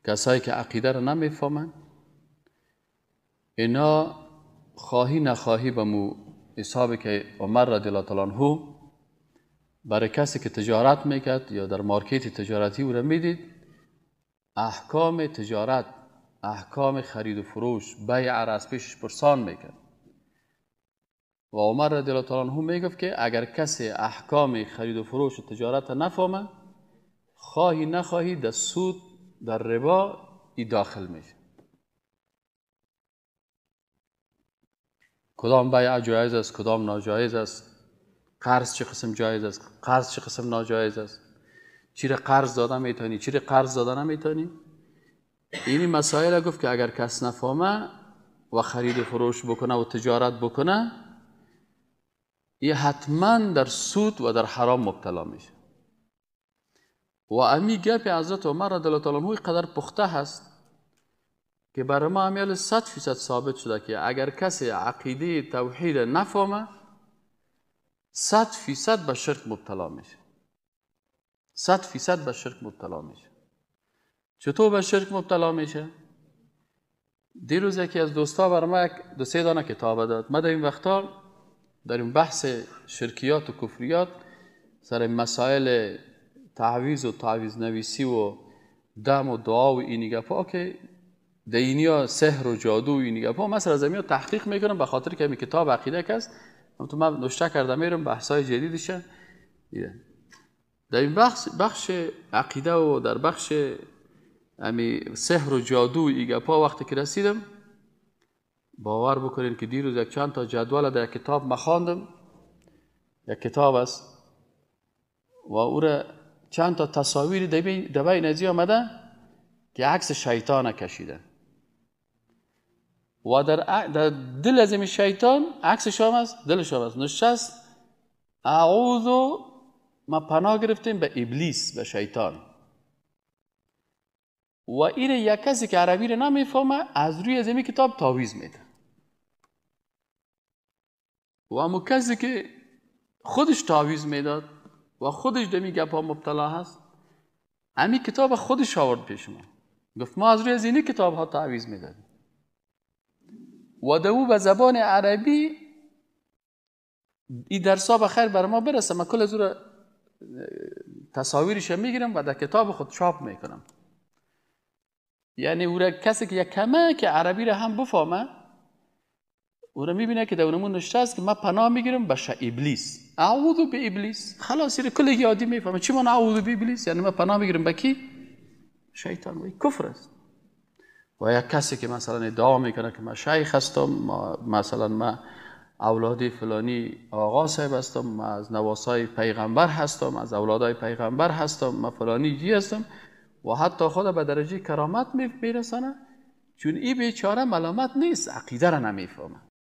کسایی که عقیده را نمیفهمن اینا خواهی نخواهی به مو حسابی که عمر رضی الله تعالی عنه برای کسی که تجارت میکرد یا در مارکت تجارتی او را میدید، احکام تجارت، احکام خرید و فروش، بیع را از پیشش پرسان میکرد. و عمر رضی الله تعالی عنه میگفت که اگر کسی احکام خرید و فروش و تجارت نفهمه، خواهی نخواهی در سود، در ربا ای داخل میشه. کدام بیع جایز است، کدام ناجایز است، قرض چه قسم جایز است، قرض چه قسم ناجایز است، چی را قرض داده میتونی، چی را قرض داده نمیتونی. این مسائل گفت که اگر کس نفهمه و خرید و فروش بکنه و تجارت بکنه، این حتما در سود و در حرام مبتلا میشه. و امی گپ حضرت عمر رضی الله تعالی عنه قدر پخته هست که برای ما امیال 100% ثابت شده که اگر کسی عقیده توحید نفهمه، 100% به شرک مبتلا میشه. 100% به شرک مبتلا میشه. چطور به شرک مبتلا میشه؟ دیروز یکی از دوستا برای ما دو سه دانه کتاب داد. ما در این وقتا در این بحث شرکیات و کفریات سر مسائل تعویذ و تعویذ نویسی و دم و دعا و این گپا که دینیا سحر و جادو و این گپا، مثلا از اینا تحقیق میکنم، به خاطر که این کتاب عقیده است. تو من نوشته کردم میرم بحث‌های جدیدشه. در این بخش عقیده و در بخش امی سحر و جادو و این گپا وقتی که رسیدم، باور بکنین که دیروز یک چند تا جدول در کتاب مخواندم. یک کتاب است و او را چند تا تصاویر در بین ازی آمده که عکس شیطان کشیده و در دل از این شیطان عکس شام است، دل شام است، نشست اعوذ، ما پناه گرفتیم به ابلیس، به شیطان. و این یک کسی که عربی را نمیفهمه از روی از این کتاب تعویذ میده. و همون کسی که خودش تعویذ میداد و خودش دمی گپ ها مبتلا هست، همین کتاب خودش آورد پیش ما، گفت ما از روی از این کتاب ها تعویذ میدادیم. و دو به زبان عربی این درس ها بخیر بر ما برسه، من کل از او تصاویرش میگیرم و در کتاب خود چاپ میکنم. یعنی او را کسی که یک کمه که عربی را هم بفهمه، او را میبینه که در اونمون نشته است که من پناه میگیرم به ابلیس، اعوذ به ابلیس. خلاص این کل یادی میفهمه چی من اعوذ به ابلیس، یعنی من پناه میگیرم به کی؟ شیطان. و کفر است. و یک کسی که مثلا ادعا میکنه که من شیخ هستم، مثلا من اولاد فلانی آقا صاحب هستم، من از نواسای پیغمبر هستم، از اولادای پیغمبر هستم، من فلانی جی هستم، و حتی خود به درجه کرامت میرسانه، چون این بیچاره ملامت نیست، عقیده را نمیفهمه.